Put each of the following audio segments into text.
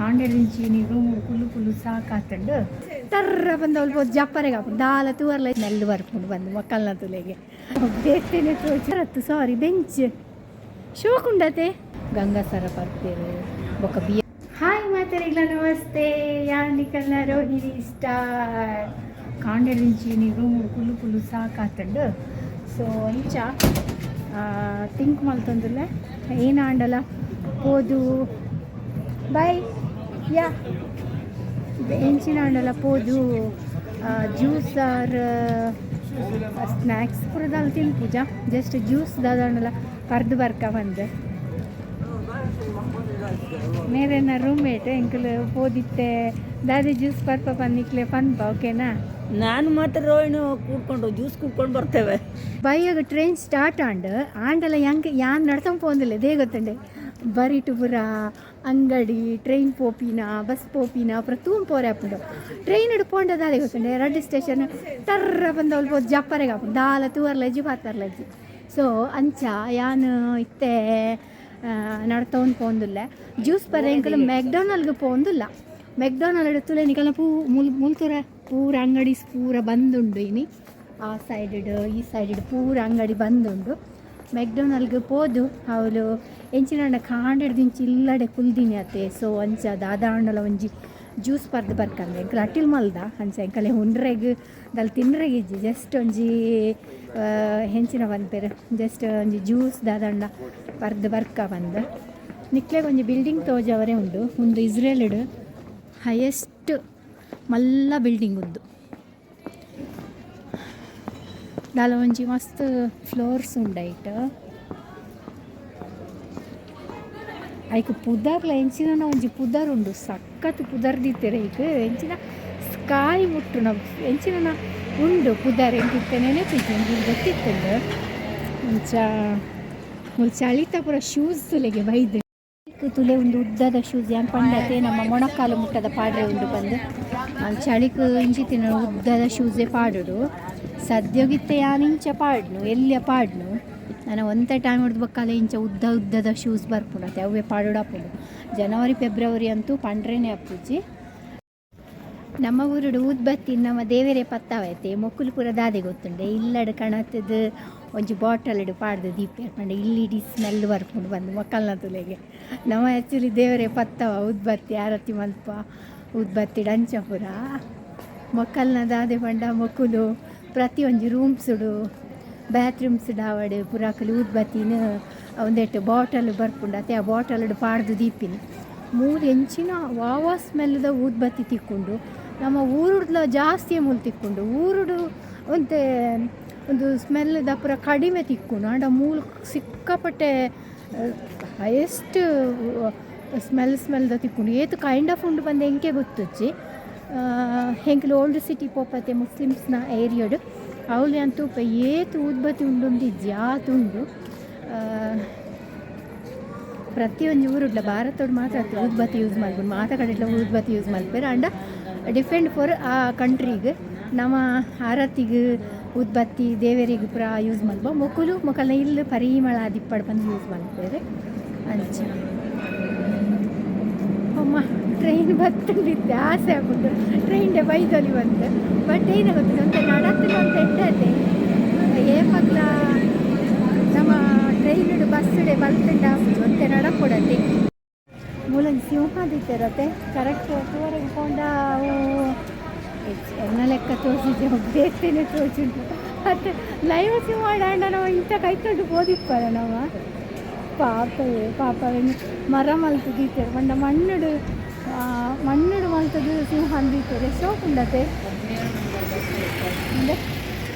ಕಾಂಡೆರಿಂಚಿ room Kullu Kullu ಸಾಕಾತಂಡು. ಟರ್ರ ಬಂದು ಅವ್ಳು ಜಪ್ಪರೆಗೆ ಹಾಪುಂಡು. ದಾಲ ತೂವರ್ಲ ನೆಲ್ಲು ಬರ್ಪುಂಡು ಬಂದು ಮಕ್ಕಳನ್ನ ತುಲೆಗೆ ಬೇತೇನೆ ತೋಚರತ್ತು. ಸಾರಿ, ಬೆಂಚ್ ಶೋಕುಂಡತೆ. ಗಂಗಾಸರ ಪರ್ಪೇರು ಬೊಕ ಬಿ. ಹಾಯ್ ಮಾತರಿಗ್ಲ, ನಮಸ್ತೆ. ಯಾನ್ ನಿಕಲ್ನ ರೋಹಿಣಿ ಸ್ಟಾರ್. ಕಾಂಡೆರಿಂಚಿ ರೂಮ್ ಕುಲ್ಲು ಕುಲ್ಲು ಸಾಕಾತಂಡು. ಸೊ ಇಂಚ ಥಿಂಕ್ ಮಲ್ತೊಂದುಲ್ಲೆ, ಏನಾಂಡಲ ಪೋದು ಬೈ ಯಾ ಎಂಚಿನ ಆಂಡಲ ಪೋದು ಜ್ಯೂಸ್ ಆರ್ ಸ್ನ್ಯಾಕ್ಸ್ ಪೂರ ದಾಲ ತಿನ್ಪುಜ. ಜಸ್ಟ್ ಜ್ಯೂಸ್ ದಾದಾಂಡಲ ಪರ್ದು ಬರ್ಕ ಬಂದೆ. ಮೇರೆನ ರೂಮ್ಮೇಟ್. ಎಂಕುಲು ಪೋದಿತ್ತೆ, ದಾದೆ ಜ್ಯೂಸ್ ಪರ್ಪ ಪನ್ನಿಕ್ಲೆ ಪನ್ಪ, ಓಕೆನಾ? ನಾನು ಮಾತ್ರ ರೋಹಿಣಿ ಕೂಡ್ಕೊಂಡು ಜ್ಯೂಸ್ ಕುಡ್ಕೊಂಡು ಬರ್ತೇವೆ. ಬೈಯಾಗ ಟ್ರೈನ್ ಸ್ಟಾರ್ಟ್ ಆಂಡ್. ಆಂಡಲ ಎಂಕ್ ಯಾನ್ ನಡ್ತೊಂದು ಪೋಂದಿಲ್ಲ. They ಗೊತ್ತುಂಡೆ, ಬರಿಟು ಪೂರ ಅಂಗಡಿ, ಟ್ರೈನ್ ಪೋಪಿನ, ಬಸ್ ಪೋಪಿನ ಪೂರ ತೂಂದ್ ಪೋರೆ ಆಪುಂಡು. ಟ್ರೈನ್ ಪೋಂಡ ದಾದೆ ಗೊತ್ತುಂಡೆ, ರಡ್ಡ್ ಸ್ಟೇಷನ್ ಟರ್ರ ಬಂದು ಅಲ್ಪ ಜಪ್ಪರೆಗೆ ಆಪುಂಡು. ದಾಲ ತೂವರ್ಲ ಇಜ್ಜಿ, ಪಾತರ್ಲ ಇಜ್ಜಿ. ಸೊ ಅಂಚ ಯಾನ್ ಇತ್ತೆ ನಡ್ತೊಂದು ಪೋಂದುಲ್ಲೆ. ಜ್ಯೂಸ್ ಪರ ಎಂಕುಲು ಮೆಕ್ಡೊನಲ್ಗ್ ಪೋಂದುಲ್ಲ. ಮೆಕ್ಡೊನಲ್ಡ್ ತುಲೆ ನಿಕಲ್ನ ಪೂ ಮುಲ್ ಮುಲ್ತುರ ಪೂರ ಅಂಗಡಿಸ್ ಪೂರ ಬಂದುಂಡು ಇನಿ. ಆ ಸೈಡ್, ಈ ಸೈಡ್ ಪೂರ ಅಂಗಡಿ ಬಂದುಂಡು. ಮೆಕ್ಡೊನಲ್ಗ್ ಪೋದು ಅವ್ಲು ಎಂಚಿನಾಂಡ ಕಾಂಡೆಡ್ದಿಂಚಿ ಇಲ್ಲಡೆ ಕುಲ್ದಿನಿ ಅತ್ತೆ. ಸೊ ಅಂಚ ದಾದಾಂಡಲ ಒಂಜಿ ಜ್ಯೂಸ್ ಪರ್ದು ಬರ್ಕಂದೆ. ಎಂಕುಲು ಅಟ್ಟಿಲ್ ಮಲ್ದ. ಅಂಚ ಎಂಕಲೆ ಉಂಡ್ರೆಗ್ ದಾಲ್ ತಿನ್ರೆಗ್ ಇಜ್ಜಿ. ಜಸ್ಟ್ ಒಂಜಿ ಹೆಂಚಿನ ಪನ್ಪೆರ್, ಜಸ್ಟ್ ಒಂಜಿ ಜ್ಯೂಸ್ ದಾದಾಂಡ ಪರ್ದು ಬರ್ಕ ಬಂದು. ನಿಕ್ಲೆಗ್ ಒಂಜಿ ಬಿಲ್ಡಿಂಗ್ ತೋಜವರೆ ಉಂಡು. ಉಂದು ಇಸ್ರೇಲ್ಡ್ ಹೈಯೆಸ್ಟ್ ಮಲ್ಲ ಬಿಲ್ಡಿಂಗ್ ಉಂದು. ದಾಲ ಒಂಜಿ ಮಸ್ತ್ ಫ್ಲೋರ್ಸ್ ಉಂಡು ಐಟ್. ಐಕ್ ಪುದರ್ಲ ಎಂಚಿನ ಒಂಜಿ ಪುದರ್ ಉಂಡು. ಸಖತ್ ಪುದರ್ ದೀತೆರ್ ಐಕ್. ಎಂಚಿನ ಸ್ಕೈ ಮುಟ್ಟುನ ಎಂಚಿನ ಉಂಡು ಪುದರ್. ಎಂಕ್ ಇತ್ತೆ ನೆನಪಿಜ್ಜಿ, ಎಂಕ್ ಗೊತ್ತಿತ್ತುಂಡು. ಅಂಚ ಮುಲ್ ಚಳಿತ ಪೂರ ಶೂಸ್ ತುಲೆಗೆ ಬೈದು ತುಲೆ. ಒಂದು ಉದ್ದದ ಶೂಸ್ ಯಾನ್ ಪಂಡತೆ, ನಮ್ಮ ಮೊಣಕಾಲು ಮುಟ್ಟದ ಪಾಡ್ರೆ ಉಂಡು ಬಂದು. ಚಳಿಕ್ ಇಂಚಿತ್ತಿನ ಉದ್ದದ ಶೂಸೇ ಪಾಡುಡು. ಸದ್ಯಗಿತ್ತೆ ಯಾನ್ ಇಂಚ ಪಾಡ್ನು, ಎಲ್ಯ ಪಾಡ್ನು. ನಾನು ಒಂತೆ ಟೈಮ್ ಹಿಡ್ದು ಬೊಕ್ಕಲ ಇಂಚ ಉದ್ದ ಉದ್ದದ ಶೂಸ್ ಬರ್ಪುಂಡು ಅತ್ತೆ, ಅವೇ ಪಾಡುಡಾಪುಂಡು. ಜನವರಿ ಫೆಬ್ರವರಿ ಅಂತೂ ಪಂಡ್ರೇನೆ ಅಪ್ಪುಜಿ. ನಮ್ಮ ಊರುಡು ಊದ್ಬತ್ತಿ ನಮ್ಮ ದೇವರೇ ಪತ್ತಾವೈತೆ. ಮೊಕ್ಕುಲು ಪೂರ ದಾದೆ ಗೊತ್ತುಂಡೆ, ಇಲ್ಲಡ್ ಕಣತ್ತದು ಒಂಜಿ ಬಾಟಲ್ಡ್ ಪಾಡ್ದು ದೀಪೆರ್ ಪಂಡ ಇಲ್ಲಿಡೀ ಸ್ಮೆಲ್ ಬರ್ಪುಂಡು ಬಂದು ಮಕ್ಕಲ್ನ ತುಲೆಗೆ. ನಮ್ಮ ಆ್ಯಕ್ಚುಲಿ ದೇವರೇ ಪತ್ತವ ಊದ್ಬತ್ತಿ, ಆರತಿ ಮಲ್ಪ ಊದ್ಬತ್ತಿ ಅಂಚ ಪೂರ. ಮೊಕ್ಕಲ್ನ ದಾದೆ ಪಂಡ, ಮೊಕ್ಕುಲು ಪ್ರತಿಯೊಂಜಿ ರೂಮ್ಸುಡು, ಬಾತ್ರೂಮ್ಸ್ ಆವಡ್, ಪುರಾಕಲು ಊದ್ಬತ್ತಿನ ಒಂದೆಟ್ಟು ಬಾಟಲ್ ಬರ್ಪುಂಡು ಅತ್ತೆ, ಆ ಬಾಟಲ್ಡ್ ಪಾಡ್ದು ದೀಪಿನಿ. ಮೂಲು ಎಂಚಿನ ವಾವಾ ಸ್ಮೆಲ್ದ ಊದ್ಬತ್ತಿ ತಿಕ್ಕೊಂಡು. ನಮ್ಮ ಊರುಡ್ಲ ಜಾಸ್ತಿ ಮೂಲು ತಿಕ್ಕೊಂಡು. ಊರುಡು ಒಂತೆ ಒಂದು ಸ್ಮೆಲ್ದ ಪೂರ ಕಡಿಮೆ ತಿಕ್ಕುಂಡು. ಆಂಡ ಮೂಲು ಸಿಕ್ಕಾಪಟ್ಟೆ ಹೈಯೆಸ್ಟ್ ಸ್ಮೆಲ್ ಸ್ಮೆಲ್ದ ತಿಕ್ಕುಂಡು. ಏತ್ ಕೈಂಡ್ ಆಫ್ ಉಂಡು ಪಂದ್ ಎಂಕೆ ಗೊತ್ತುಜ್ಜಿ. ಎಂಕ್ಲು ಓಲ್ಡ್ ಸಿಟಿ ಪೋಪತೆ, ಮುಸ್ಲಿಮ್ಸ್ನ ಏರಿಯಾಡ್, ಅವ್ಲು ಅಂತೂ ಏತ್ ಊದ್ಬತ್ತಿ ಉಂಡು ಇಜ್ಜಿ, ಆತ್ ಉಂಡು. ಪ್ರತಿಯೊಂಜಿ ಊರುಡ್ಲ, ಭಾರತಡ್ ಮಾತ್ರ ಅತ್ತ್ ಊದ್ಬತ್ತಿ ಯೂಸ್ ಮಲ್ಪುನು, ಮಾತ ಕಡೆಟ್ಲ ಊದ್ಬತ್ತಿ ಯೂಸ್ ಮಲ್ಪೆರ್. ಆಂಡ ಡಿಫೆಂಡ್ ಫಾರ್ ಆ ಕಂಟ್ರಿಗ್ ನಮ ಆರತಿಗ್ ಊದ್ಬತ್ತಿ, ದೇವೆರೆಗ್ ಪೂರ ಯೂಸ್ ಮಲ್ಪ. ಮೊಕುಲು ಮೊಕಲ್ನ ಇಲ್ಲ್ ಪರಿಮಳ ಆದಿಪ್ಪಡ್ ಪಂದ್ ಯೂಸ್ ಮಲ್ಪೆರ್ ಅಂಚ. ಅಮ್ಮ, ಟ್ರೈನ್ ಬತ್ತುಂಡಿತ್ತೆ, ಆಸೆ ಆಪುಂಡು ಟ್ರೈನ್ ಬೈದೊಲಿ ಬಂತು. ಬಟ್ ಏನು ಗೊತ್ತಿಲ್ಲ, ಒಂತೆ ನಡತ್ತಿನ ಒಂತೆ ಎಡ್ಡತೆ. ಏಪಗ್ಲ ನಮ್ಮ ಟ್ರೈನ್ ಬಸ್ಸುಡೆ ಬಲ್ತುಂಡ ಆಪುಜಿ, ಒಂತೆ ನಡಪೊಡತೆ. ಮೂಲೊಂಜಿ ಸಿಂಹ ದೀತೆರತೆ. ಕರೆಕ್ಟ್ ತೂವರೆಗ್ ಪೋಂಡ ಅವು ಎನ್ನ ಲೆಕ್ಕ ತೋಜಿಜಿ, ಬೇತೆನೆ ತೋಜುಂಡು ಅತ್ತೆ. ಲೈವ್ ಸಿಂಹ ಆಂಡ ನಾವು ಇಂಚ ಕೈತೊಂಡು ಪೋದಿಪ್ಪರ ನಮ. ಪಾಪವೇ ಪಾಪ, ಅವೆನ್ ಮರ ಮಲ್ತ್ ದೀತೆರ್ ಪಂಡ ಮಣ್ಣುಡು ಮಣ್ಣುಡು ಮಲ್ತುದು ಸಿಂಹ ದೀತೆರ್. ಶೋಕುಂಡತೆ. ಉಂದೆ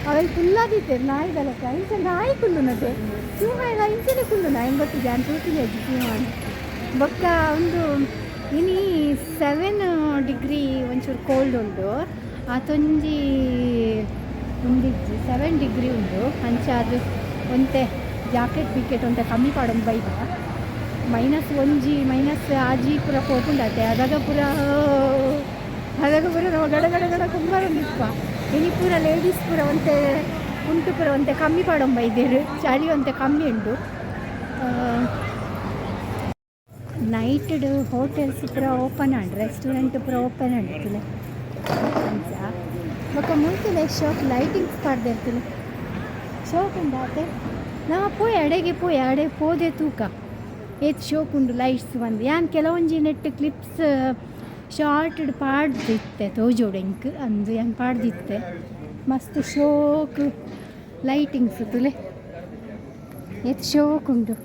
ಅವೆಲ್ ಕುಲ್ಲ ದೀತೆರ್ ನಾಯಿದ ಲೆಕ್ಕ. ಇಂಚ ನಾಯಿ ಕುಲ್ಲುನತೆ, ಸಿಂಹ ಎಲ್ಲ ಇಂಚನೆ ಕುಲ್ಲುನ. ಎಂಕ್ ಗೊತ್ತಿಜ್ಜಿ, ಯಾನ್ ತೂತಿನ ಇಜ್ಜಿ ಸಿಂಹನ್. ಬೊಕ್ಕ ಉಂದು ಇನಿ 7 ಡಿಗ್ರಿ, ಒಂಚೂರು ಕೋಲ್ಡ್ ಉಂಡು. ಆತೊಂಜಿ ಉಂದಿಜ್ಜಿ, 7 ಡಿಗ್ರಿ ಉಂಡು. ಅಂಚ ಅದು ಒಂತೆ ಜಾಕೆಟ್ ಬಿಕೆಟ್ ಒಂತೆ ಕಮ್ಮಿ ಪಾಡೊಂದು ಬೈದ. ಮೈನಸ್ 1, ಮೈನಸ್ 6 ಪೂರ ಪೋಪುಂಡತೆ. ಅದಗ ಪೂರ ಅದಗ ಪೂರ ನಮ ಗಡ ಗಡ ಗಡ ಕುಂಬರೊಂದಿಪ್ಪ. ಇನಿ ಪೂರ ಲೇಡೀಸ್ ಪೂರ ಒಂತೆ ಉಂಟು ಪೂರ ಒಂತೆ ಕಮ್ಮಿ ಪಾಡೊಂದು ಬೈದೆರ್. ಚಳಿ ಒಂತೆ ಕಮ್ಮಿ ಉಂಡು. ನೈಟ್. ನೈಟ್ಡ್ ಹೋಟೆಲ್ಸ್ ಪೂರ ಓಪನ್ ಆಂಡ್, ರೆಸ್ಟೋರೆಂಟ್ ಪೂರ ಓಪನ್ ಆಂಡ್ ತೂಲೆ. ಅಂಚ ಬೊಕ ಮುಲ್ತುಲೆ ಶೋಕ್ ಲೈಟಿಂಗ್ಸ್ ಪಾಡ್ದೆರ್ ತೂಲೆ. ಶೋಕ್ ಉಂಡು ಆತೆ. ನಮ ಪೋಯಿ ಅಡೆಗೆ, ಪೋಯಿ ಅಡೆ ಪೋದೆ ತೂಕ ಏತ್ ಶೋಕ್ ಉಂಡು ಲೈಟ್ಸ್ ಬಂದು. ಯಾನ್ ಕೆಲವೊಂಜಿ ನೆಟ್ ಕ್ಲಿಪ್ಸ್ ಶಾರ್ಟ್ಡ್ ಪಾಡ್ದಿತ್ತೆ, ತೋಜೋಡು ಎಂಕ್ ಅಂದು ಯಾನ್ ಪಾಡ್ದಿತ್ತೆ. ಮಸ್ತ್ ಶೋಕ್ ಲೈಟಿಂಗ್ಸ್ ತೂಲೆ, ಏತ್ ಶೋಕ್ ಉಂಡು.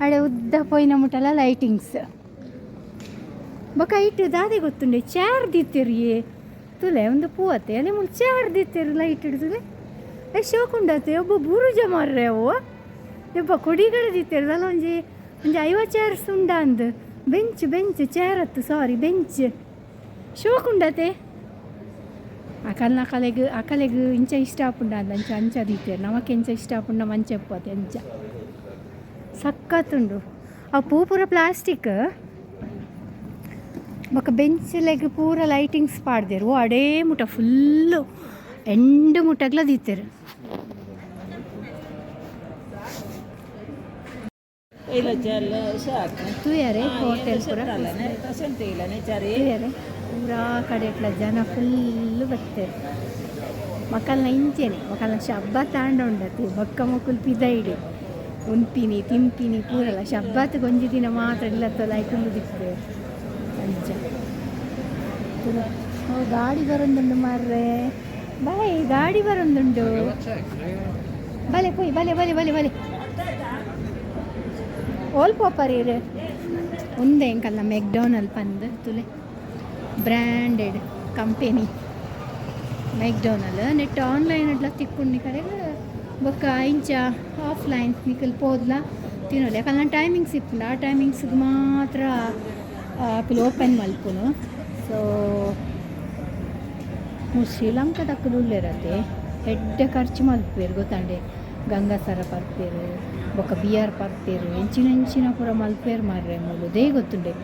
ಅಡೆ ಉದ್ದ ಪೋಯಿನ ಮುಟಲ ಲೈಟಿಂಗ್ಸ್. ಬೊಕ ಐಟ್ ದಾದೆ ಗೊತ್ತುಂಡೆ, ಚೇರ್ ದೀತೆರ್. ತೂಲೆ, ಒಂದು ಪೂವತ್ತೆ ಅಲ್ಲಿ ಮೂಲು ಚೇರ್ ದೀತೆರ್ ಲೈಟ್ ತೂಲೆ. ಏ ಶೋಕ್ ಉಂಡತೆ. ಒಬ್ಬ ಬೂರುಜ ಮಾರ್ರೆ ಅವು. ಯಬ್ಬ, ಕೊಡಿಗಳು ದೀತೆರ್. ದಾಲ ಒಂಜಿ ಒಂಜಿ 50 ಚೇರ್ಸ್ ಉಂಡ ಅಂದ್. ಬೆಂಚ್, ಬೆಂಚ್, ಚೇರ್ ಅತ್ತು, ಸಾರಿ, ಬೆಂಚ್. ಶೋಕ್ ಉಂಡತೆ. ಅಕಲ್ನ ಅಕಲೆಗ್ ಅಕಲೆಗ್ ಇಂಚ ಇಷ್ಟ ಆಪುಂಡ ಅಂದ್ ಅಂಚ ಅಂಚ ದೀತೆರ್. ನಮಕ್ ಎಂಚ ಇಷ್ಟ ಆಪುಂಡ ಮಂಚ ಇಪ್ಪತೆ ಅಂಚ. ಸಕ್ಕತ್ತುಂಡು. ಆ ಪೂ ಪೂರ ಪ್ಲಾಸ್ಟಿಕ್. ಬೊಕ ಬೆಂಚ್ ಲೆಗ್ ಪೂರ ಲೈಟಿಂಗ್ಸ್ ಪಾಡ್ದೆರ್. ಓ ಅಡೇ ಮುಟ ಫುಲ್ಲು ಎಂಡ್ ಮುಟಗ್ಲ ದೀತೆರ್. ತೂಯರೆ ಹೋಟೆಲ್ ಪೂರ. ತೂಯರೆ, ಪೂರಾ ಕಡೆಟ್ಲ ಜನ ಫುಲ್ ಬತ್ತೆರ್. ಮಕ್ಕಲ್ನ ಇಂಚೆನೆ, ಮಕ್ಕಲ್ನ ಶಬ್ಬತ್ ಆಂಡ ಉಂಡತಿ ಬೊಕ್ಕ ಮೊಕುಲು ಪಿದೈಡ್ ಉನ್ಪಿನಿ ತಿನ್ಪಿನಿ ಪೂರಲ. ಶಬ್ಬತ್ ಒಂಜಿ ದಿನ ಮಾತ್ರ ಇಲ್ಲತ್ತಲ್ಲ ಕುಲ್ಲುದಿಪ್ಪೆರ್ ಅಂಚ. ಓ, ಗಾಡಿ ಬರೊಂದುಂಡು ಮಾರ್ರೆ. ಬಾಯ್, ಗಾಡಿ ಬರೊಂದುಂಡು. ಬಲೆ ಪೋಯ್, ಬಲೆ ಬಲೆ ಬಲೆ ಬಲೆ. ಓಲ್ ಪೋಪರ್? ಉಂದೆ ಎಂಕಲ್ನ ಮೆಕ್ಡೊನಲ್ ಪಂದ್. ತುಲೆ, ಬ್ರ್ಯಾಂಡೆಡ್ ಕಂಪೆನಿ ಮೆಕ್ಡೊನಲ್. ನೆಟ್ ಆನ್ಲೈನ್ ಅಡ್ಲ ತಿಕ್ಕುಂಡು ನಿಕಲೆಗ್. ಬೊಕ್ಕ ಇಂಚ ಆಫ್ಲೈನ್ ನಿಕಲ್ ಪೋದ್ಲ ತಿನ್ನೊಲಿ. ಯಾಕಂದ್ರೆ ಟೈಮಿಂಗ್ಸ್ ಇಪ್ಪುಂಡು, ಆ ಟೈಮಿಂಗ್ಸ್ಗೆ ಮಾತ್ರ ಅಕುಲು ಓಪನ್ ಮಲ್ಪುನು. ಸೊ ಶ್ರೀಲಂಕಾದಕುಲು ಉಲ್ಲೆರತೆ, ಎಡ್ಡೆ ಖರ್ಚು ಮಲ್ಪುವೆರ್ ಗೊತ್ತಂಡೆ. ಗಂಗಸರ ಪರ್ಪೆರ್, ಬೊಕ್ಕ ಬಿಯರ್ ಪರ್ಪೆರ್, ಎಂಚಿನ ಎಂಚಿನ ಪೂರ ಮಲ್ಪುವೆರ್ ಮಾರ್ರೆ ಮೂಲು. They ಗೊತ್ತುಂಡೆ,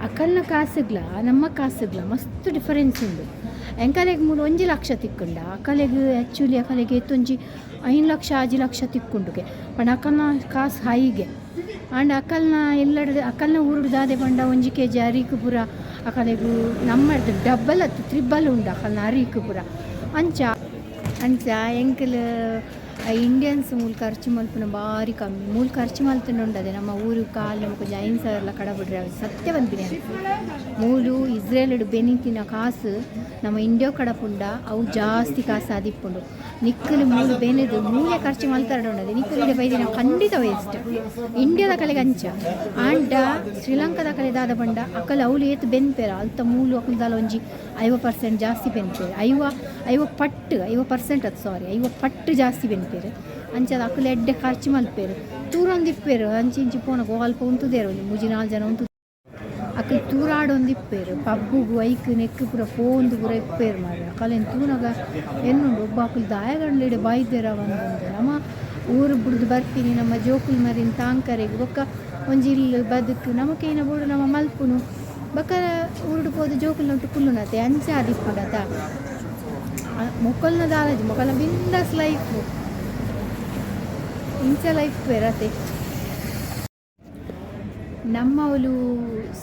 ಅಕಲ್ನ ಕಾಸುಗ್ಲ ನಮ್ಮ ಕಾಸುಗ್ಲ ಮಸ್ತ್ ಡಿಫರೆನ್ಸ್ ಉಂಡು. ಎಂಕಲೆಗ್ ಮೂಲು 1 ಲಕ್ಷ ತಿಕ್ಕುಂಡ, ಅಕಲೆಗ್ ಆ್ಯಕ್ಚುಲಿ ಅಕಲೆಗ್ ಏತೊಂಜಿ 5 ಲಕ್ಷ 6 ಲಕ್ಷ ತಿಕ್ಕುಂಡುಗೆ. ಪಂಡ ಅಕಲ್ನ ಕಾಸು ಹೈಗೆ. ಆಂಡ ಅಕಲ್ನ ಎಲ್ಲಡ್ದು ಅಕಲ್ನ ಊರುಡು ದಾದೆ ಪಂಡ 1 ಕೆಜಿ ಅರಿಕ್ ಪೂರ ಅಕಲೆಗ್ ನಮ್ಮಡ್ದು ಡಬ್ಬಲ್ ಅತ್ತು ತ್ರಿಬಲ್ ಉಂಡು ಅಕಲ್ನ ಅರಿಕ್ ಪೂರ. ಅಂಚ ಅಂಚ ಎಂಕಲ್ ಇಂಡಿಯನ್ಸ್ ಮೂಲು ಖರ್ಚು ಮಲ್ಪುನ ಬಾರಿ ಕಮ್ಮಿ. ಮೂಲು ಖರ್ಚು ಮಲ್ತುಂಡ ಉಂಡದೆ ನಮ್ಮ ಊರು ಕಾಲು ನಮಕ್ ಒಂಜಿ 5000ಲ ಕಡಬಿಡ್ರೆ. ಸತ್ಯ ಪನ್ಪಿನಿ, ಮೂಲು ಇಸ್ರೇಲ್ಡ್ ಬೆನಿತಿನ ಕಾಸು ನಮ್ಮ ಇಂಡಿಯಾ ಕಡಪುಂಡ ಅವು ಜಾಸ್ತಿ ಕಾಸು ಆದಿಪ್ಪುಂಡು. ನಿಕ್ಕಲು ಮೂಲು ಬೆನೆದು ಮೂಲೆ ಖರ್ಚು ಮಲ್ತಾರ ಉಂಡದೆ. ನಿಕ್ಕಲು ಇಡೆ ಬೈದಿನ ಖಂಡಿತ ವೇಸ್ಟ್. ಇಂಡಿಯಾದ ಕಲೆಗೆ ಅಂಚ. ಆಂಡ ಶ್ರೀಲಂಕಾದ ಕಲೆ ದಾದ ಪಂಡ ಅಕಲ್ ಅವ್ಲು ಏತ್ ಬೆನ್ಪೇರ ಅಲ್ತ ಮೂಲು ಅಕುಲ್ದಾಲ ಒಂಜಿ 50% ಜಾಸ್ತಿ ಬೆನ್ಪೇರು. 50 50 ಪಟ್ಟು, 50% ಅದು, ಸಾರಿ, 50 ಪಟ್ಟು ಜಾಸ್ತಿ ಬೆನ್ಪೇರು. ಅಂಚಾದ ಅಕುಲು ಎಡ್ಡೆ ಖರ್ಚು ಮಲ್ಪೇರು, ತೂರೊಂದಿಪ್ಪೇರು. ಅಂಚಿ ಇಂಚಿ ಪೋನಗ ಅಲ್ಪ ಉಂತುದೇರು, ಒಂಜಿ ಮೂಜಿ ನಾಲ್ಕು ಜನ ಉಂತು ಅಕುಲು ತೂರಾಡೊಂದಿಪ್ಪೇರು. ಪಬ್ಬುಗು ಐಕ್ ನೆಕ್ಕ್ ಪೂರ ಪೋಂದು ಪೂರ ಇಪ್ಪೇರು ಮಾರ್ರೆ. ಅಕಲೆನ್ ತೂನಗ ಎನ್ನುಂಡು, ಒಬ್ಬ ಅಕುಲು ದಾಯಗಂಡ್ಲಿಡೆ ಬಾಯ್ದೆರ ಒಂದೊಂದು. ನಮ್ಮ ಊರು ಬುಡ್ದು ಬರ್ಪಿನಿ ನಮ್ಮ ಜೋಕುಲು ಮರಿನ್ ತಾಂಕರೆಗ್. ಬೊಕ್ಕ ಒಂಜಿ ಇಲ್ಲ್ ಬದುಕು ನಮಕೇನ ಬೋಡು ನಮ್ಮ ಮಲ್ಪುನು. ಬೊಕ್ಕ ಊರುಡು ಪೋದು ಜೋಕುಲ್ನೊಟ್ಟು ಕುಲ್ಲುನತೆ, ಅಂಚ ಆದಿಪ್ಪುಂಡತ. ಮೊಕಲ್ನ ದಾಲಜಿ, ಮೊಕಲ್ನ ಬಿಂದಾಸ್ ಲೈಫ್. ಇಂಚ ಲೈಫ್ ಬೇರತೆ. ನಮ್ಮವಲು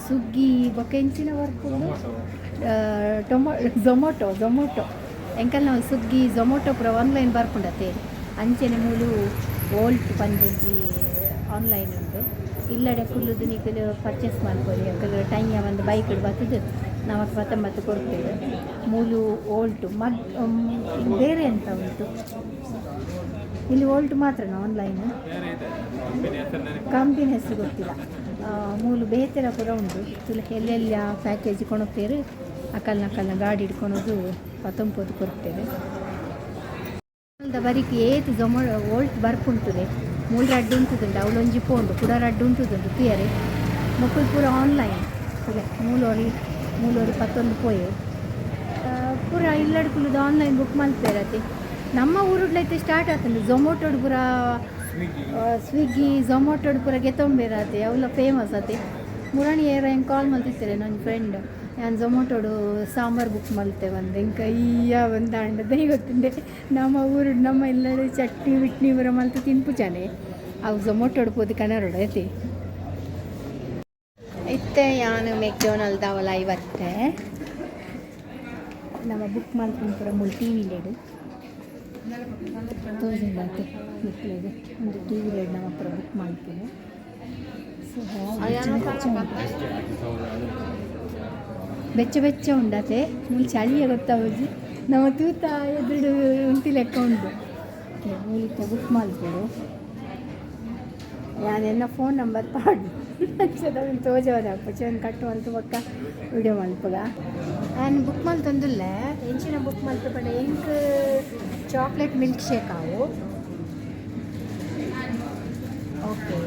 ಸುಗ್ಗಿ ಬೊಕ್ಕ ಎಂಚಿನ ಬರ್ಪುಂಡು, ಝೊಮೊಟೊ. ಝೊಮೊಟೊ ಎಂಕಲ್ನ ಸುಗ್ಗಿ ಝೊಮೊಟೊ ಪೂರ ಆನ್ಲೈನ್ ಬರ್ಪುಂಡತೆ. ಅಂಚೆನೆ ಮೂಲು ವೋಲ್ಟ್ ಪಂದೊಂಜಿ ಆನ್ಲೈನ್ ಉಂಡು. ಇಲ್ಲಡೆ ಕುಲ್ಲುದು ನಿಕುಲು ಪರ್ಚೇಸ್ ಮಲ್ಪೊಲಿ. ಅಕುಲು ಟೈಮ್ ಒಂದು ಬೈಕ್ ಬತ್ತದು ನಮಕ್ 19 ಕೊಡ್ತೇವೆ. ಮೂಲು ವೋಲ್ಟು ಮಗ್ ಬೇರೆ ಎಂತ ಉಂಟು ಇಲ್ಲಿ? Volt ಮಾತ್ರನಾ online? ಕಂಪನಿ ಹೆಸರು ಗೊತ್ತಿಲ್ಲ. ಮೂಲು ಬೇತೆರ ಪೂರ ಉಂಟು. ತುಲೆ, ಎಲ್ಲೆಲ್ಲಿ ಆ ಪ್ಯಾಕೇಜ್ ಕೊಣಪೇರು. ಅಕಲ್ನ ಅಕಲ್ನ ಗಾಡಿ ಹಿಡ್ಕೊಳೋದು ಪತ್ತೊಂಪೋದು ಕೊಡ್ತೇವೆ. ಬರಿಕ್ ಏತ್ ವೋಲ್ಟ್ ಬರ್ಪುಂಟುದೆ. ಮೂಲು ರಡ್ಡ್ ಉಂತುದುಂಡು, ಅವ್ಲೊಂಜಿ ಪೋಂಡು, ಕುಡ ರಡ್ಡ್ ಉಂತುದುಂಡು. ತೂಯರೆ, ಮೊಕುಲು ಪೂರ ಆನ್ಲೈನ್. ತೂಲೆ, ಮೂಲೊರಿ ಮೂಲೊರಿ ಪತ್ತೊಂದು ಪೋಯೆ. ಪೂರ ಇಲ್ಲಡ್ ಕುಲ್ಲುದು ಆನ್ಲೈನ್ ಬುಕ್ ಮಲ್ಪೇರತೆ. ನಮ್ಮ ಊರುಡ್ಲೈತೆ ಸ್ಟಾರ್ಟ್ ಆತುಂಡು. ಝೊಮೊಟೊಡ್ ಪೂರ, ಸ್ವಿಗ್ಗಿ ಝೊಮೊಟೊಡ್ ಪೂರ ಗೆತೊಂಬೇರಾತೆ. ಅವುಲ ಫೇಮಸ್ ಅತೆ. ಮುರಣಿ ಏರ ಹೆಂಗೆ ಕಾಲ್ ಮಲ್ತಿತ್ತೆರೆ ನನ್ನ ಫ್ರೆಂಡ್, ಯಾನ್ ಝೊಮೊಟೊಡು ಸಾಂಬಾರು ಬುಕ್ ಮಲ್ತೆ ಬಂದೆ, ಎಂಕ್ ಅಯ್ಯ ಬಂದಾಂಡ ದೈ ಗೊತ್ತುಂಡೆ. ನಮ್ಮ ಊರುಡು ನಮ್ಮ ಇಲ್ಲಡೆ ಚಟ್ನಿ ವಿಟ್ನಿ ಪೂರ ಮಲ್ತು ತಿನ್ಪುಜಾನೆ. ಅವು ಝೊಮೊಟೊಡು ಪೋದು ಕನರೋಡು ಐತಿ. ಇತ್ತೆ ಯಾನ್ ಮೆಕ್ಡೊನಾಲ್ಡ್ ಐವತ್ತೆ ನಮ್ಮ ಬುಕ್ ಮಲ್ಪುನ ಮೂಲು ಟಿ ವಿ ಲೇಡ್ ತೋಜುಂಡಾತೆ ನಿಕ್ಲೆಗ್ ಒಂದು ಟಿ ವಿ ಲೇಡ್ ನಮ್ಮ ಪೂರ ಬುಕ್ ಮಲ್ಪುನು. ಸೊ ಬೆಚ್ಚ ಬೆಚ್ಚ ಬೆಚ್ಚ ಉಂಡಾತೆ. ಮೂಲು ಚಳಿಯ ಗೊತ್ತಾವಜಿ, ನಮ್ಮ ತೂತ ಎದುರು ಉಂತಿ ಲೆಕ್ಕ ಉಂಡು. ಮೂಲಿತ್ತ ಬುಕ್ ಮಲ್ಪೊಡು. ಯಾನ್ ಎನ್ನ ಫೋನ್ ನಂಬರ್ ಪಾಡ್ ತೋಜವರ ಅಪ್ಪು ಕಟ್ ಮಲ್ತು ಬೊಕ್ಕ ವಿಡಿಯೋ ಮಲ್ಪುಗ. ನಾನು ಬುಕ್ ಮಲ್ತೊಂದುಲ್ಲೆ. ಎಂಚಿನ ಬುಕ್ ಮಲ್ತು ಪಂಡ ಎಂಕ್ chocolate milk shake ಆವು. ಓಕೆ,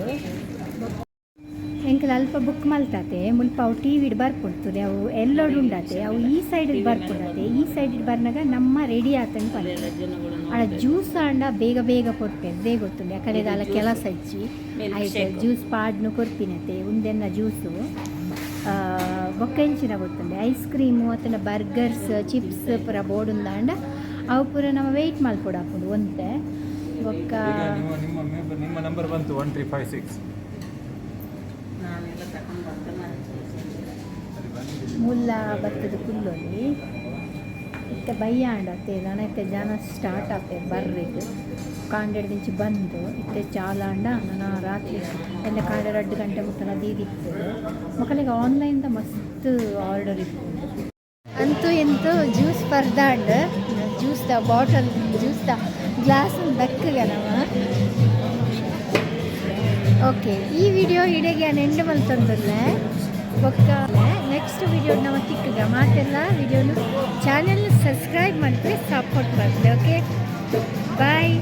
ಎಂಕಲ್ ಅಲ್ಪ ಬುಕ್ ಮಲ್ತಾತೆ. ಮುಲ್ಪ ಅವು ಟಿ ವಿಡ್ ಬರ್ಪುಂಡು. ಅವು ಎಲ್ಲೋಡು ಉಂಡಾತೆ. ಅವು ಈ ಸೈಡ್ ಬರ್ಪುಂಡಾತೆ. ಈ ಸೈಡ್ ಬರ್ನಾಗ ನಮ್ಮ ರೆಡಿ ಆತಂತ ಪನ್ಪೆ. ಆಡ ಜ್ಯೂಸ್ ಆಂಡ ಬೇಗ ಬೇಗ ಕೊರ್ಪೆರ್, ಬೇಗ ಗೊತ್ತುಂಡು. ಯಾಕಂದ್ರೆ ದಾಲ ಕೆಲಸ ಇಜ್ಜಿ. ಐಟ್ ಜ್ಯೂಸ್ ಪಾಡ್ನು ಕೊರ್ಪಿನತೆ ಉಂದೆನ್ನ ಜ್ಯೂಸು. ಬೊಕ್ಕ ಎಂಚಿನ ಗೊತ್ತುಂಡೆ, ಐಸ್ ಕ್ರೀಮು ಅತ್ತಂಡ ಬರ್ಗರ್ಸ್, ಚಿಪ್ಸ್ ಪೂರ ಬೋಡುಂದಾಂಡ ಅವು ಪೂರ ನಮ್ಮ ವೆಯ್ಟ್ ಮಲ್ಪೊಡಾಪುಂಡು ಒಂತೆ ಬೊಕ್ಕ. ಈಗ ನಿಮ್ಮ ನಿಮ್ಮ ನಿಮ್ಮ ನಂಬರ್ ಬಂತು, 1356. ನಾನೆಲ್ಲ ತಗೊಂಡು ಬರ್ತಾನೆ. ಮುಲ್ಲ ಬತ್ತದ ಕುಲ್ಲೊಲಿ. ಇತ್ತೆ ಬಯ್ಯಾಂಡ ಅತ್ತೆ, ನನ ಇತ್ತೆ ಜನ ಸ್ಟಾರ್ಟ್ ಆಪೆರ್ ಬರ್ರೆಗ್. ಕಾಂಡೆಡ್ದಿಂಚಿ ಬಂದು ಇತ್ತೆ ಚಾಲಾಂಡ ನನ ರಾತ್ರಿ ಎಲ್ಲ ಕಾಂಡೆ 2 ಗಂಟೆ ಮುಟ್ಟನ ದೀದಿಪ್ಪುದು. ಮೊಕಲೆಗ್ ಆನ್ಲೈನ್ದ ಮಸ್ತ್ ಆರ್ಡರ್ ಇಪ್ಪುಂಡು. ಅಂತೂ ಇಂತೂ ಜ್ಯೂಸ್ ಪರ್ದಾಂಡ್. ಜ್ಯೂಸ್ದ ಬಾಟಲ್, ಜ್ಯೂಸ್ದ ಗ್ಲಾಸ್ ದಕ್ಕಗ ನಮ. ಓಕೆ, ಈ ವಿಡಿಯೋ ಇಡೆಗೆ ನಾನು ಎಂಡ್ ಮಲ್ತೊಂದುಲ್ಲೆ. ಬೊಕ್ಕ ನೆಕ್ಸ್ಟ್ ವಿಡಿಯೋ ನಮ್ಮ ತಿಕ್ಕಗ. ಮಾತೆಲ್ಲ ವಿಡಿಯೋನು ಚಾನೆಲ್ ಸಬ್ಸ್ಕ್ರೈಬ್ ಮಾಡಿದ್ರೆ ಸಪೋರ್ಟ್ ಮಾಡ್ತಾರೆ. Okay, bye.